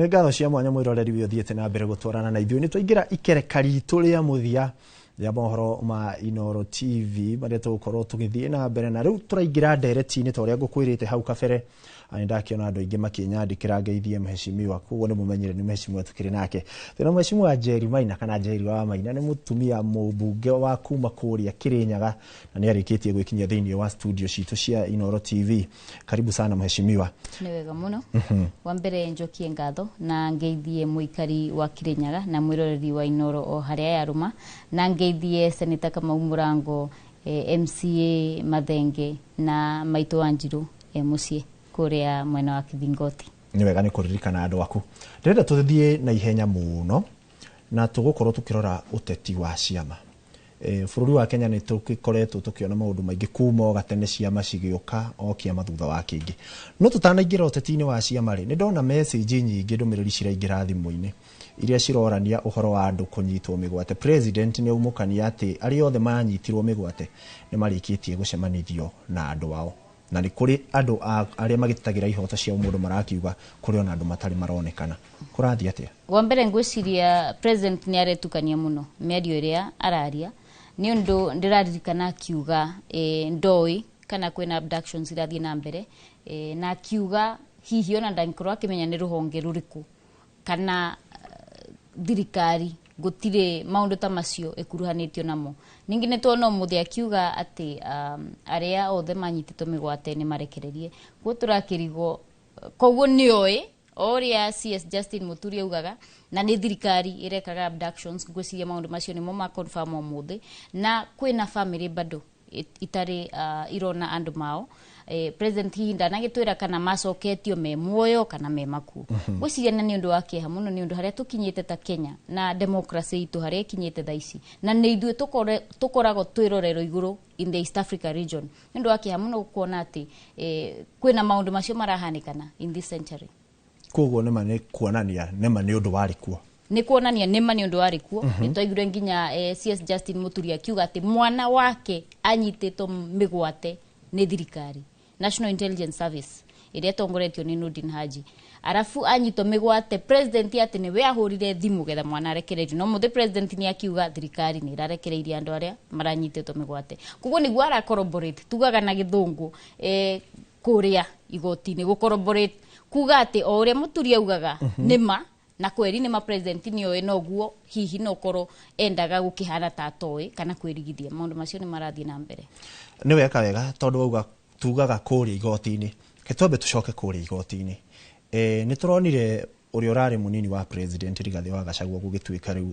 Nĩ ngatho cia mwanya mwĩroreri ũyũ ũthiĩte na mbere gũtwarana na ithuĩ. Nĩ twaingĩra ikereka ritũ rĩa mũthia rĩa mohoro ma Inooro TV marĩa tũgũkorwo tũgĩthiĩ na mbere, na rĩu tũraingĩra ndereti-inĩ ta ũrĩa ngũkwĩrĩte hau kabere. Nĩ ndakĩona andũ aingĩ makĩnyandĩkĩra ngeithie mheshimiwa, koguo nĩ mũmenyere nĩ mheshimiwa tukĩrĩ nake. Twĩna mheshimiwa Njeri Maina kana Njeri wa Maina, nĩ mũtumia mũmbunge wa kuma kũrĩa Kĩrĩnyaga na nĩ arĩkĩtie gwĩkinyia thĩinĩ wa studio citũ cia Inooro TV. Karibu sana mheshimiwa. Nĩ wega mũno. Wa mbere njokie ngatho na ngeithie mũikari wa Kirinyaga na mwĩroreri wa Inooro o harĩa yarũma, na ngeithie Senator Kamau Mũrango, MCA Mathenge na maitũ wa Njirũ e mũciĩ kũrĩa mwena wa Kithingoti. Nĩ wega nĩ kũririkana andũ aku. Ndĩrenda tũthiĩ na ihenya mũno na tũgũkorwo tũkĩrora ũteti wa ciama. Bũrũri wa Kenya nĩ tũgĩkoretwo tũkĩona maũndũ maingĩ kuma o gatene, ciama cigĩũka o kĩama thutha wa kĩngĩ. No tũtanaingĩra ũteti-inĩ wa ciama rĩ, nĩ ndona message nyingĩ, ndũmĩrĩri ciraingĩra thimũ-inĩ iria cirorania ũhoro wa andũ kũnyitwo mĩgwate. President nĩ aumũkania atĩ arĩa othe manyitirwo mĩgwate nĩ marĩkĩtie gũcemanithio na andũ ao, na nĩ kũrĩ andũ arĩa magĩtetagĩra ihoto cia mũndũ marakiuga kũrĩ ona andũ matarĩ maronekana. Kũrathiĩ atĩa? Wa mbere ngwĩciria president nĩ aretukania mũno mĩario ĩrĩa araria, nĩ ũndũ ndĩraririkana akiuga ndoĩ kana kwĩna abductions irathiĩ na mbere, na akiuga hihi ona ndangĩkorwo akĩmenya nĩ rũhonge rũrĩkũ kana thirikari gũtirĩ maũndũ ta macio ĩkuruhanĩtio namo. Ningĩ nĩ tuona ũmũthĩ akiuga atĩ arĩa othe manyitĩtwo mĩgwate nĩ marekererie. Koguo tũrakĩrigwo, koguo nĩoĩ o ũrĩa CS Justin Muturi augaga na nĩ thirikari ĩrekaga abductions. Ngwĩciria maũndũ macio nĩmo ma confirm ũmũthĩ, na kwĩna family bado itarĩ irona andũ mao. President hihi ndanagĩtwĩra kana macoketio me muoyo kana me makuũ. Ngwĩciria na nĩ ũndũ wa kĩeha mũno, nĩ ũndũ harĩa tũkinyĩte ta Kenya na democracy itũ harĩa ĩkinyĩte thaa ici, na nĩ ithuĩ tũkoragwo twĩrorero igũrũ in the East Africa region. Nĩ ũndũ wa kĩeha mũno kuona atĩ kwĩna maũndũ macio marahanĩkana in this century. Koguo nĩma nĩ kuonania nĩma nĩ ũndũ warĩ kuo. Nĩ kuonania nĩma nĩ ũndũ warĩ kuo. Nĩ twaiguire nginya CS Justin Muturi akiuga atĩ mwana wake anyitĩtwo mĩgwate nĩ thirikari, National Intelligence Service ĩrĩa ĩtongoretio nĩ Nurdin Haji. Arabu anyitwo mĩgwate, president atĩ nĩwe ahũrire thimũ getha mwana arekererio, no mũthĩ president nĩ akiuga thirikari nĩ ĩrarekereirie andũ arĩa maranyitĩtwo mĩgwate. Koguo nĩguo ara corroborate, tugaga na gĩthũngũ kũrĩa igoti-inĩ gũ corroborate, kuga atĩ o ũrĩa Mũturi augaga nĩma na kweri nĩma president nĩoĩ, noguo hihi nokorwo endaga gũkĩhana ta atoĩ kana kwĩrigithia. Maũndũ macio nĩ marathiĩ na mbere. Nĩ weka wega tondũ wauga tugaga kũrĩa igoti-inĩ. Reke twambe tũcoke kũrĩa igoti-inĩ. Nĩ tũronire ũrĩa ũrarĩ mũnini wa president Rigathĩ wa Gachagua gũgĩtuĩka rĩu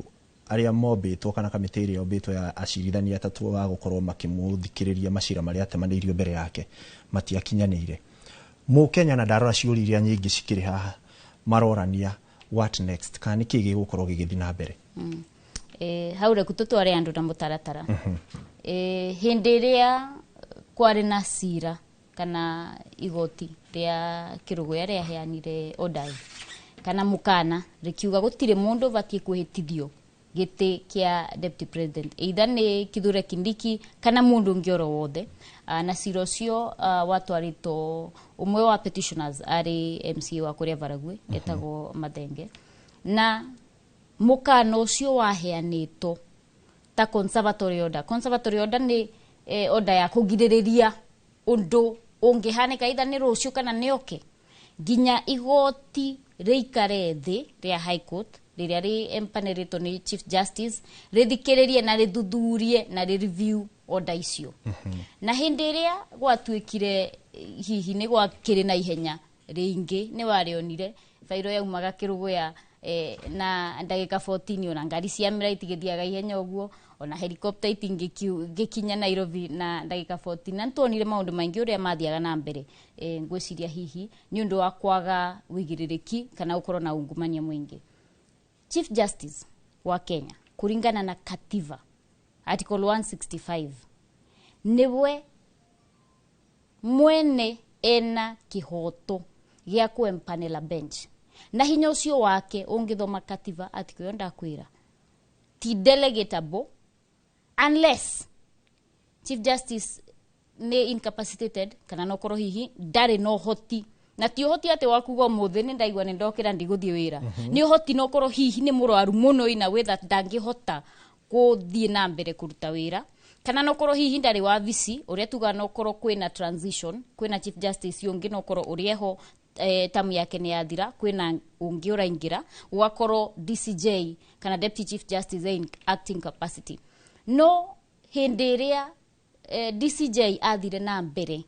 arĩa mombĩtwo kana kamĩtĩ ĩrĩa yombĩtwo ya acirithania atatũ wa gũkorwo makĩmũthikĩrĩria macira marĩa atemanĩirio mbere yake matiakinyanĩire. Mũkenya, na ndarora ciũria iria nyingĩ cikĩrĩ haha, marorania what next, kana nĩkĩ gĩgũkorwo gĩgĩthiĩ na mbere? Hau reku tũtware andũ na mũtaratara. Hĩndĩ ĩrĩa kwarĩ na cira kana igoti rĩa Kĩrũgũya rĩaheanire orders kana mũkana rĩkiuga gũtirĩ mũndũ ũbatiĩ kwĩhĩtithio gĩtĩ kĩa deputy president, either nĩ Kithure Kindiki kana mũndũ ũngĩ oro wothe, na cira ũcio watwarĩtwo ũmwe wa petitioners arĩ MCA wa kũrĩa Baragwi etagwo Mathenge, na mũkana ũcio waheanĩtwo ta conservatory order. Conservatory order nĩ order ya kũgirĩrĩria ũndũ ũngĩhanĩka, either nĩ rũciũ kana nĩ oke, nginya igoti rĩikare thĩ rĩa High Court rĩrĩa rĩ empanelĩtwo nĩ Chief Justice rĩthikĩrĩrie na rĩthuthurie na rĩ review order icio. Na hĩndĩ ĩrĩa gwatuĩkire hihi nĩ gwakĩrĩ na ihenya rĩingĩ, nĩ warĩonire bairo yaumaga Kĩrũgũya na ndagĩka 14, ona ngari cia mĩra itigĩthiaga ihenya ũguo, ona helicopter itingĩkinya Nairobi na ndagĩka 14, na nĩtuonire maũndũ maingĩ ũrĩa mathiaga na mbere. Ngwĩciria hihi nĩ ũndũ wa kwaga wĩigĩrĩrĩki kana gũkorwo na ungumania mũingĩ. Chief Justice wa Kenya, kũringana na katiba article 165, nĩwe mwene ena kĩhoto gĩa kũempanela bench, na hinya ũcio wake ũngĩthoma katiba article ĩyo ndakwĩra ti delegatable unless Chief Justice nĩ incapacitated kana nokorwo hihi ndarĩ na ũhoti. Na ti ũhoti atĩ wa kuga ũmũthĩ nĩ ndaigua nĩ ndokĩra ndigũthiĩ wĩra. Nĩ ũhoti no korwo hihi nĩ mũrwaru mũno ina way that ndangĩhota gũthiĩ na mbere kũruta wĩra, kana no korwo hihi ndarĩ wabici, ũrĩa tugaga no korwo kwĩna transition, kwĩna chief justice ũngĩ, no korwo ũrĩa eho tamu yake nĩ yathira, kwĩna ũngĩ ũraingĩra, gũgakorwo DCJ kana deputy chief justice in acting capacity. No hĩndĩ ĩrĩa DCJ athire na mbere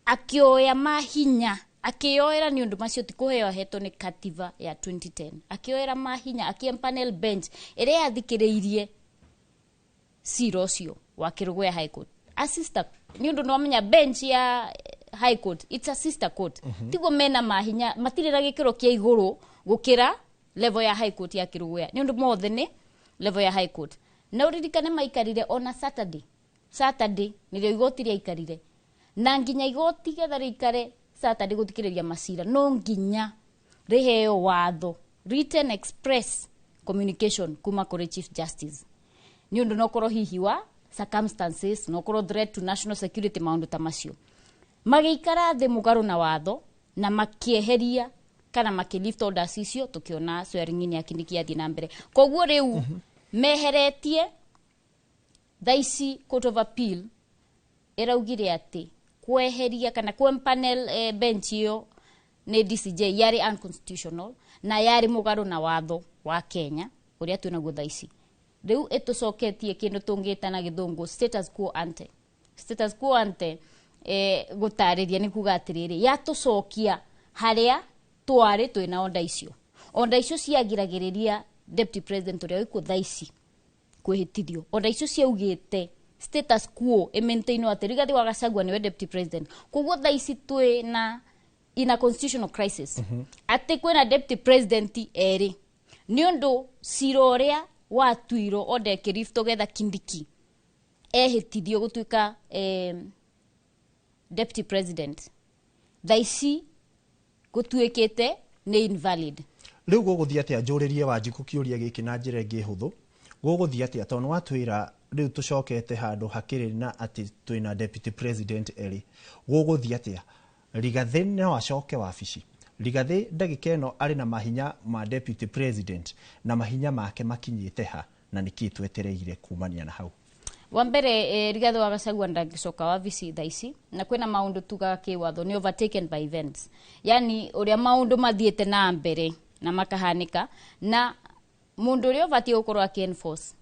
akĩoya mahinya, akĩoera nĩ ũndũ macio ti kũheo ahetwo nĩ katiba ya 2010, akĩoera mahinya akĩempanel bench ĩrĩa yathikĩrĩirie cira ũcio wa Kĩrũgũya High Court, a sister, nĩ ũndũ nĩwamenya bench ya High Court, it's a sister court. Tiguo mena mahinya, matirĩ na gĩkĩro kĩa igũrũ gũkĩra level ya High Court ya Kĩrũgũya, nĩ ũndũ mothe nĩ level ya High Court. Na ũririkane maikarire ona Saturday. Saturday nĩrĩo igoti rĩaikarire, na nginya igoti getha rĩikare Saturday gũthikĩrĩria macira, no nginya rĩheo watho, written express communication kuma kũrĩ chief justice, nĩ ũndũ no korwo hihi wa circumstances, no korwo threat to national security, maũndũ ta macio. Magĩikara thĩ mũgarũ na watho na makĩeheria kana makĩlift orders icio, tũkĩona swearing in ya Kindiki yathiĩ na mbere. Koguo rĩu meheretie thaa ici Court of Appeal ĩraugire atĩ kweheria kana kwempanel bench ĩyo nĩ DCJ yarĩ unconstitutional na yarĩ mũgarũ na watho wa Kenya ũrĩa twĩnaguo thaa ici. Rĩu ĩtũcoketie kĩndũ tũngĩta na gĩthũngũ status quo ante. Status quo ante, gũtarĩria nĩ kuga atĩrĩrĩ, yatũcokia harĩa twarĩ twĩna onda icio. Onda icio ciagiragĩrĩria deputy president ũrĩa wĩkuo thaa ici kwĩhĩtithio. Onda icio ciaugĩte status quo ĩmaintainwo atĩ Rigathi wa Gachagua nĩwe deputy president. Koguo thaa ici twĩ na in a constitutional crisis, atĩ kwĩna deputy president erĩ, nĩ ũndũ cira ũrĩa watuirwo onda ĩkĩliftwo getha Kindiki ehĩtithio gũtuĩka deputy president, thaa ici gũtuĩkĩte nĩ invalid. Rĩu gũgũthiĩ atĩa? Njũrĩrie Wanjikũ kĩũria gĩkĩ na njĩra ĩngĩ hũthũ. Gũgũthiĩ atĩa, tondũ nĩwatwĩra rĩu tũcokete handũ hakĩrĩ na atĩ twĩna deputy president erĩ? Gũgũthiĩ atĩa? Rigathĩ no acoke wabici? Rigathĩ ndagĩka ĩno arĩ na mahinya ma deputy president, na mahinya make makinyĩte ha, na nĩkĩ twetereire kumania na hau? Wa mbere, Rigathi wa Gachagua ndangĩcoka wabici thaa ici, na kwĩna maũndũ tugaga kĩwatho nĩ overtaken by events, yani ũrĩa maũndũ mathiĩte na mbere na makahanĩka, na mũndũ ũrĩa ũbatiĩ gũkorwo akĩ enforce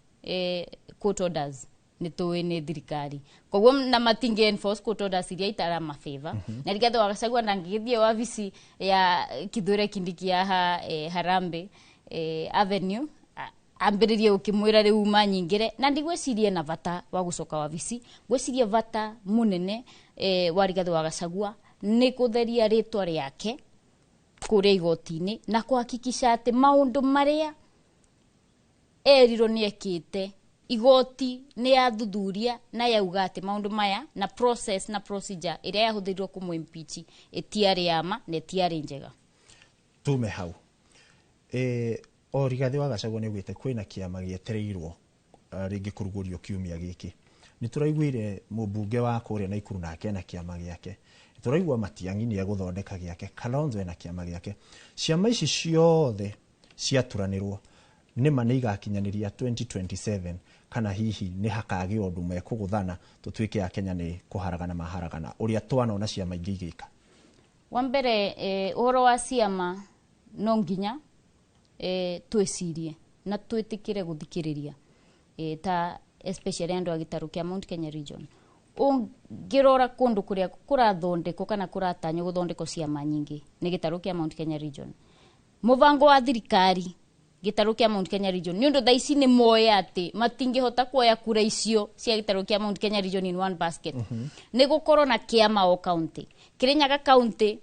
court orders nĩ tũĩ nĩ thirikari. Koguo na matingĩ enforce court orders iria itara mafavor. Na Rigathi wa Gachagua ndangĩgĩthiĩ wabici ya Kithure Kindiki haha Harambee Avenue ambĩrĩrie ũkĩmwĩra rĩu manyingĩre. Na ndigwĩciria na bata wa gũcoka wabici. Ngwĩciria bata mũnene wa Rigathi wa Gachagua nĩ kũtheria rĩtwa rĩake kũrĩa igoti-inĩ na kuhakikisha atĩ maũndũ marĩa erirwo nĩ ekĩte, igoti nĩ yathuthuria na yauga atĩ maũndũ maya na process na procedure ĩrĩa yahũthĩrirwo kũmũ impeach ĩtiarĩ ya ma na ĩtiarĩ njega. Tume hau. O Rigathi wa Gachagua nĩ augĩte kwĩna kĩama gĩetereirwo rĩngĩ kũrugũrio kiumia gĩkĩ. Nĩ tũraiguire mũmbunge wa kũrĩa Naikuru nake ena kĩama gĩake. Nĩ tũraigua Matiang'i nĩ egũthondeka gĩake, Kalonzo ena kĩama gĩake. Ciama ici ciothe ciaturanĩrwo nĩma nĩ igakinyanĩria 2027, kana hihi nĩ hakagĩa ũndũ mekũgũthana tũtuĩke a Kenya nĩ kũharagana maharagana ũrĩa twanona ciama ingĩ igĩka? Wa mbere, ũhoro wa ciama no nginya twĩcirie na twĩtĩkĩre gũthikĩrĩria, ta especially andũ a gĩtarũ kĩa Mount Kenya region. Ũngĩrora kũndũ kũrĩa kũrathondekwo kana kũratanywo gũthondekwo ciama nyingĩ nĩ gĩtarũ kĩa Mount Kenya region. Mũbango wa thirikari gĩtarũ kĩa Mount Kenya region, nĩ ũndũ thaa ici nĩ moĩ atĩ matingĩhota kuoya kura icio cia gĩtarũ kĩa Mount Kenya region in one basket, nĩ gũkorwo na kĩama o county. Kĩrĩnyaga county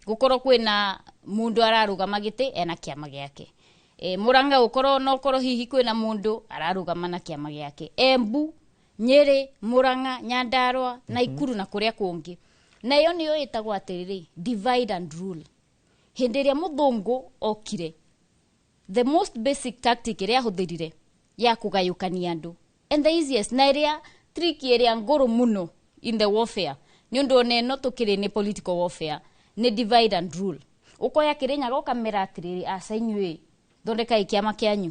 gũkorwo kwĩna mũndũ ararũgama gĩtĩ ena kĩama gĩake, Murang'a gũkorwo no korwo hihi kwĩna mũndũ ararũgama na kĩama gĩake, Embu, Nyĩrĩ, Murang'a, Nyandarua, Naikuru na kũrĩa kũngĩ. Na ĩyo nĩyo ĩtagwo atĩrĩrĩ divide and rule. Hĩndĩ ĩrĩa mũthũngũ okire, the most basic tactic ĩrĩa ahũthĩrire ya kũgayũkania andũ, and the easiest na ĩrĩa trick ĩrĩa ngũrũ mũno in the warfare, nĩ ũndũ ona ĩno tũkĩrĩ nĩ political warfare, Nĩ divide and rule. Ũkoya Kĩrĩnyaga ũkamera atĩrĩrĩ, aca inyuĩ thondekai kĩama kĩanyu,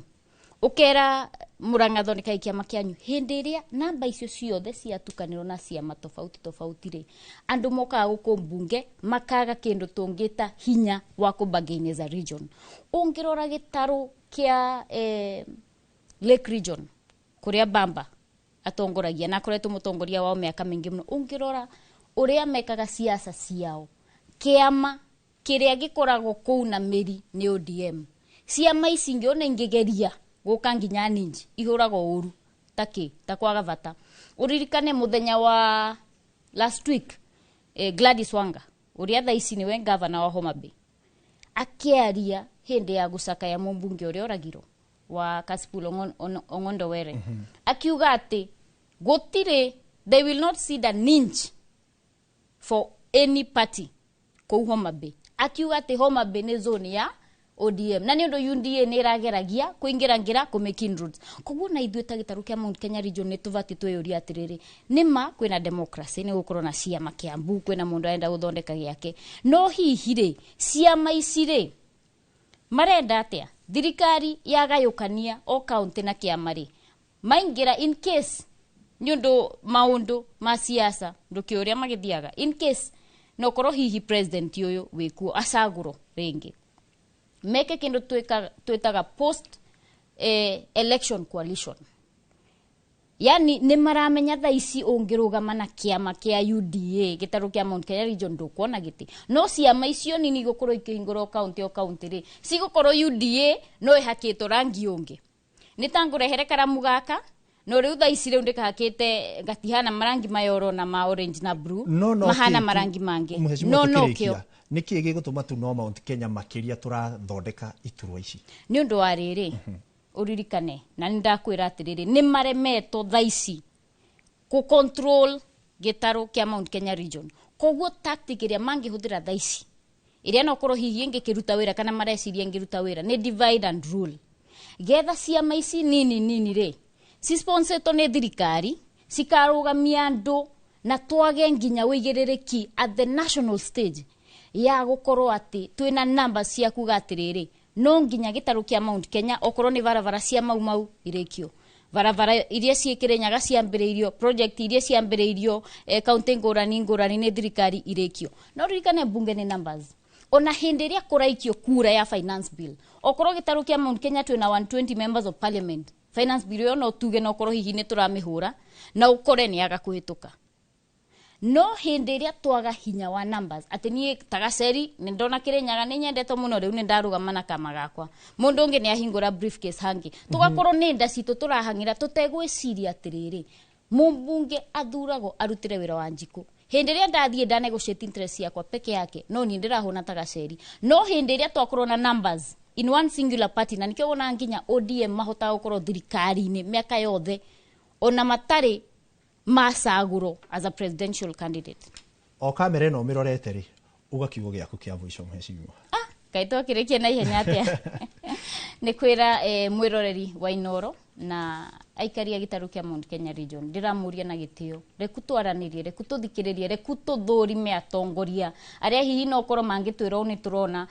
ũkera Murang'a thondekai kĩama kĩanyu. Hĩndĩ ĩrĩa namba icio ciothe ciatukanĩrwo na ciama tofauti tofauti rĩ, andũ mokaga gũkũ mbunge makaga kĩndũ tũngĩta hinya wa kũ as a region. Ũngĩrora gĩtarũ kĩa Lake Region kũrĩa Bamba atongoragia na akoretwo mũtongoria wao mĩaka mĩingĩ mũno, ũngĩrora ũrĩa mekaga siasa ciao, kĩama kĩrĩa gĩkoragwo kũu na mĩri nĩ ODM. Ciama ici ingĩ ona ingĩgeria gũka nginya ninji ihũragwo ũru takĩ ta kwaga bata. Ũririkane mũthenya wa last week, Gladys Wanga ũrĩa thaa ici nĩwe gavana wa Homa Bay akĩaria hĩndĩ ya gũcakaya mũmbunge ũrĩa oragirwo wa Kasipul Ong'ondo Were, akiuga atĩ gũtirĩ, they will not cede an inch for any party kũu Homa Bay. Akiuga atĩ Homa Bay nĩ zone ya ODM na nĩ ũndũ UDA nĩ ĩrageragia kũingĩra ngĩra kũ make inroads. Koguo na ithuĩ ta gĩtarũ kĩa Mount Kenya region nĩ tũbatiĩ twĩyũrie atĩrĩrĩ, nĩ ma kwĩna democracy, nĩ gũkorwo na ciama Kiambu, kwĩna mũndũ arenda gũthondeka gĩake, no hihi rĩ, ciama ici rĩ marenda atĩa? Thirikari yagayũkania o county na kĩama rĩ, maingĩra in case nĩ ũndũ maũndũ ma siasa ndũkĩ ũrĩa magĩthiaga, in case no korwo hihi president ũyũ wĩkuo acagũrwo rĩngĩ, meke kĩndũ twĩtaga post election coalition. Yani nĩ maramenya thaa ici ũngĩrũgama na kĩama kĩa UDA gĩtarũ kĩa Mount Kenya region ndũkuona gĩtĩ, no ciama icio nini igũkorwo ikĩhingũrwo county o county rĩ, cigũkorwo UDA no ĩhakĩtwo rangi ũngĩ. Nĩ ta ngũrehere karamu gaka, no rĩu thaa ici rĩu ndĩkahakĩte gatihana marangi maya ũrona ma orange na blue, no mahana kĩ tu- marangi mangĩ. Mheshimiwa, no tũkĩrĩkia, kĩo nĩ kĩĩ gĩgũtũma tu no Mount Kenya makĩria tũrathondeka iturwa ici? Nĩ ũndũ wa rĩrĩ, ũririkane na nĩ ndakwĩra atĩrĩrĩ, nĩ maremetwo thaa ici kũ control gĩtarũ kĩa Mount Kenya region. Koguo tactic ĩrĩa mangĩhũthĩra thaa ici, ĩrĩa no korwo hihi ĩngĩkĩruta wĩra kana mareciria ĩngĩruta wĩra, nĩ divide and rule. Getha ciama ici nini nini rĩ cisponsetwo nĩ thirikari cikarũgamia andũ na twage nginya ũigĩrĩrĩki at the national stage ya gũkorwo atĩ twĩna namba cia kuga atĩrĩrĩ, no nginya gĩtarũ kĩa Mount Kenya okorwo nĩ barabara cia Mau Mau irĩkio, barabara iria ciĩ Kĩrĩnyaga ciambĩrĩirio, project iria ciambĩrĩirio kaunti ngũrani ngũrani nĩ thirikari irĩkio. No ririkane mbunge nĩ numbers. Ona hĩndĩ ĩrĩa kũraikio kura ya finance bill, okorwo gĩtarũ kĩa Mount Kenya twĩna 120 members of parliament, finance bill ĩyo no tuge no korwo hihi nĩ tũramĩhũra na ũkore nĩ yaga kũhĩtũka. No hĩndĩ ĩrĩa twaga hinya wa numbers, atĩ niĩ ta Gaceri nĩ ndona Kĩrĩnyaga nĩ nyendetwo mũno, rĩu nĩ ndarũgama na kama gakwa, mũndũ ũngĩ nĩ ahingũra briefcase hangĩ, tũgakorwo nĩ nda citũ tũrahang'ĩra tũtegwĩciria atĩrĩrĩ, mũmbunge athuragwo arutĩre wĩra wa njikũ. Hĩndĩ ĩrĩa ndathiĩ nda negotiate interest ciakwa peke yake, no niĩ ndĩrahũna ta Gaceri. No hĩndĩ ĩrĩa twakorwo na numbers in one singular party, na nĩkĩo wonaga nginya ODM mahotaga gũkorwo thirikari-inĩ mĩaka yothe ona matarĩ macagũrwo as a presidential candidate. O kamera ĩno ũmĩrorete rĩ, uga kiugo gĩaku kĩa mũico, mheshimiwa. Ah, kaĩ twakĩrĩkia na ihenya atĩa? Nĩ kwĩra mwĩroreri wa Inoro na aikari a gĩtarũ kĩa Mount Kenya region, ndĩramũria na gĩtĩo, reku twaranĩrie, reku tũthikĩrĩrie, reku tũthũrime atongoria arĩa hihi no korwo mangĩtwĩra ũũ nĩ tũrona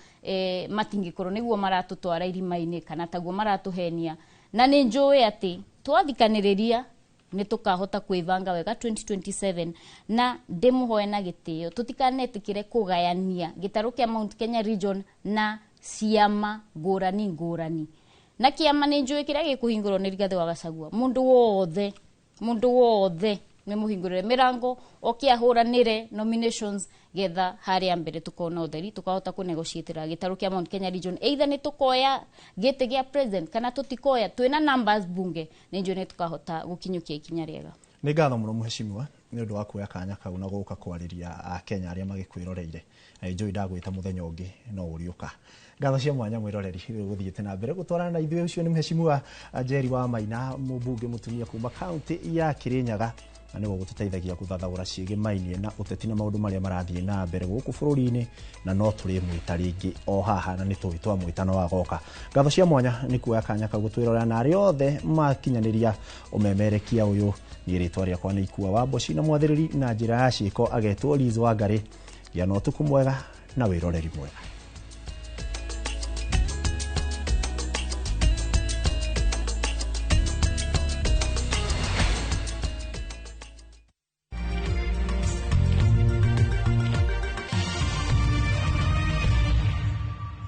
matingĩkorwo nĩguo maratũtwara irima-inĩ kana taguo maratũhenia. Na nĩ njũĩ atĩ twathikanĩrĩria nĩ tũkahota kwĩbanga wega 2027. Na ndĩmũhoe na gĩtĩo tũtikanetĩkĩre kũgayania gĩtarũ kĩa Mount Kenya region na ciama ngũrani ngũrani. Na kĩama nĩ njũĩ kĩrĩa gĩkũhingũrwo nĩ Rigathĩ wa Gachagua, mũndũ wothe, mũndũ wothe nĩ mũhingũrĩre mĩrango oke ahũranĩre nominations, getha harĩa mbere tukona ũtheri, tukahota kũnegotiatĩra gĩtarũ kĩa Mount Kenya region, either nĩ tũkoya gĩtĩ gĩa president kana tũtikoya. Twĩna numbers bunge, nĩ njũĩ nĩ tũkahota gũkinyũkia ikinya rĩega. Nĩ ngatho mũno mheshimiwa nĩ ũndũ wa kuoya kanya kau na gũka kwarĩria akenya arĩa magĩkwĩroreire. Na njũĩ ndagwĩta mũthenya ũngĩ no ũrĩũka. Ngatho cia mwanya mwĩroreri rĩu gũthiĩte na mbere gũtwarana na ithuĩ. Ũcio nĩ mheshimiwa Njeri wa Maina, mũmbunge mũtumia kuma kaunti ya Kĩrĩnyaga, na nĩwe gũtũteithagia gũthathaũra ciĩgĩmainie na ũteti na maũndũ marĩa marathiĩ na mbere gũkũ bũrũri-inĩ. Na no tũrĩmwĩta rĩngĩ o haha, na nĩ tũĩ twamwĩta no agoka. Ngatho cia mwanya nĩ kuoya kanya kau gũtwĩrorera na arĩa othe makinyanĩria ũmemerekia ũyũ. Niĩ rĩtwa rĩakwa nĩ Ikua wa Mboci, na mwathĩrĩri na njĩra ya ciĩko agetwo Liz Wangari. Gĩa na ũtukũ mwega Na wĩroreri mwega.